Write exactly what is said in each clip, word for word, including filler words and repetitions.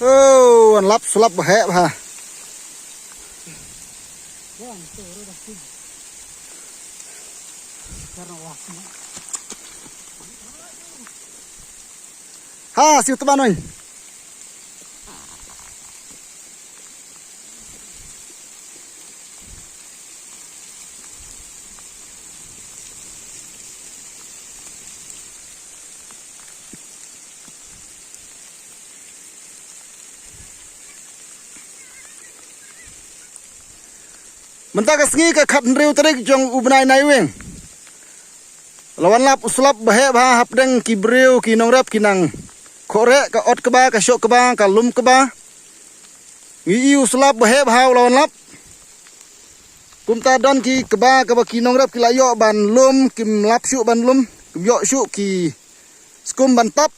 Oh, wan lap sulap ba heh ba. Ha, siu tban oi. Mynta ka sngi ka khathynriew tarik jong u bnai Naiwieng. La wan lap u slap ba heh bha hapdeng ki briew ki nongrep ki nang khohreh, ka ot kba, ka shoh kba, ka lum kba. Ngi i u slap ba heh bha u la wan lap. Kumta don ki kba kaba ki nongrep ki la ïoh ban lum, kim lap shuh ban lum, kim ïoh shuh ki skum ban tap.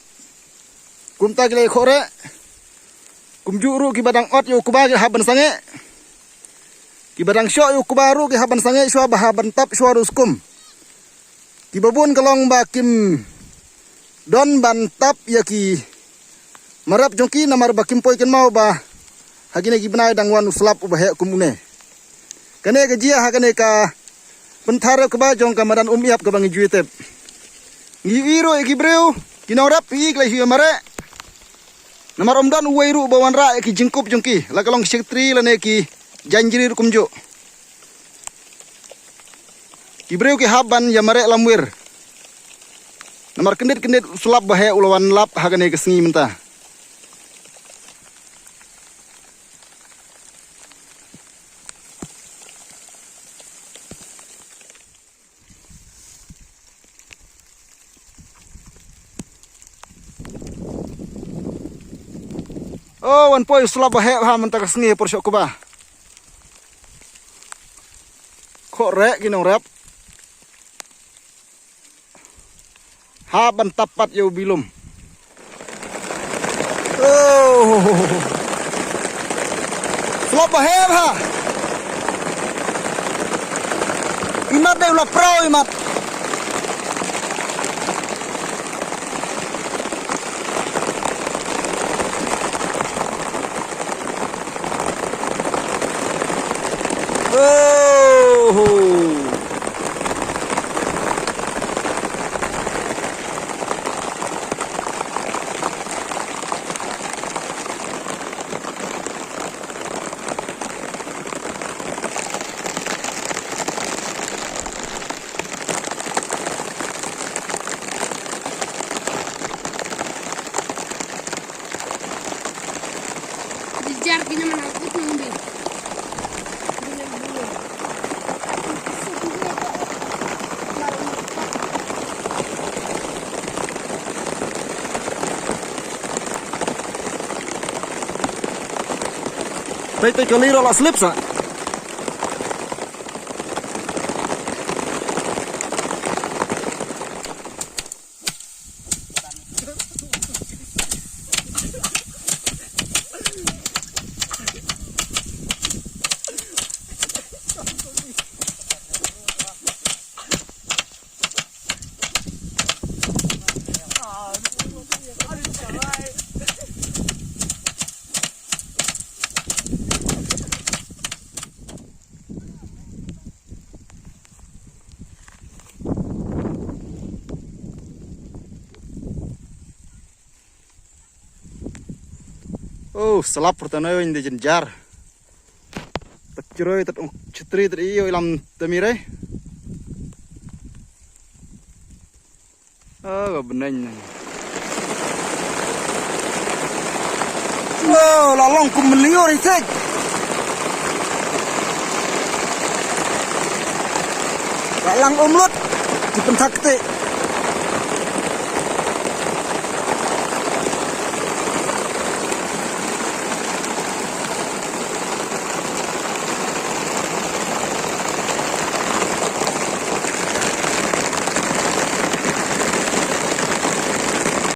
Kumta ki la khohreh. Kumjuh ruh kiba dang ot ïa u kba ki hap ban sangeh. Kiba dang shoh ïa u kba ruh ki hap ban sangeh shuwa ba hap ban tap shuwa ruh skum. Kiba bun ka long ba kim don ban tap ïa ki marep jong ki namar ba kim poi kynmaw ba ha kine ki bnai dang wan u slap uba heh kum une. Kane ka jia ha kane ka pynthar kba jong ka madan Umïap kaba ngi ju ïatep. Ngi ïohi ruh ïa ki briew ki nongrep ïa ki la shu ïa mareh. Namar ym don uwei ruh ba wanrah ïa ki jingkup jong ki, la ka long ki shakri lane ki janjri ruh kumjuh. Ki briew ki hap ban ïa mareh lamwir. Namar kyndit kyndit u slap ba heh u la wan lap ha kane ka sngi mynta. Oh, wan poi u slap ba heh bha mynta ka sngi por shoh kba. Khohreh ki nongrep. Hap ban tap pat ïa u bilum. Oh. Slap ba heh bha. Imat dei u la praw imat. Oh. Dijar kina mana kut nang bi. Peit, peit, ka lei ruh la slip sa. Oh, slap pyrta noi wan de jynjar. Tat chiroi, tat ong chitri, tat iyo ilam tamire. Oh, ka bneng nang. Oh, la long kum liur i sik. La lang umlut. Ki pynthak te.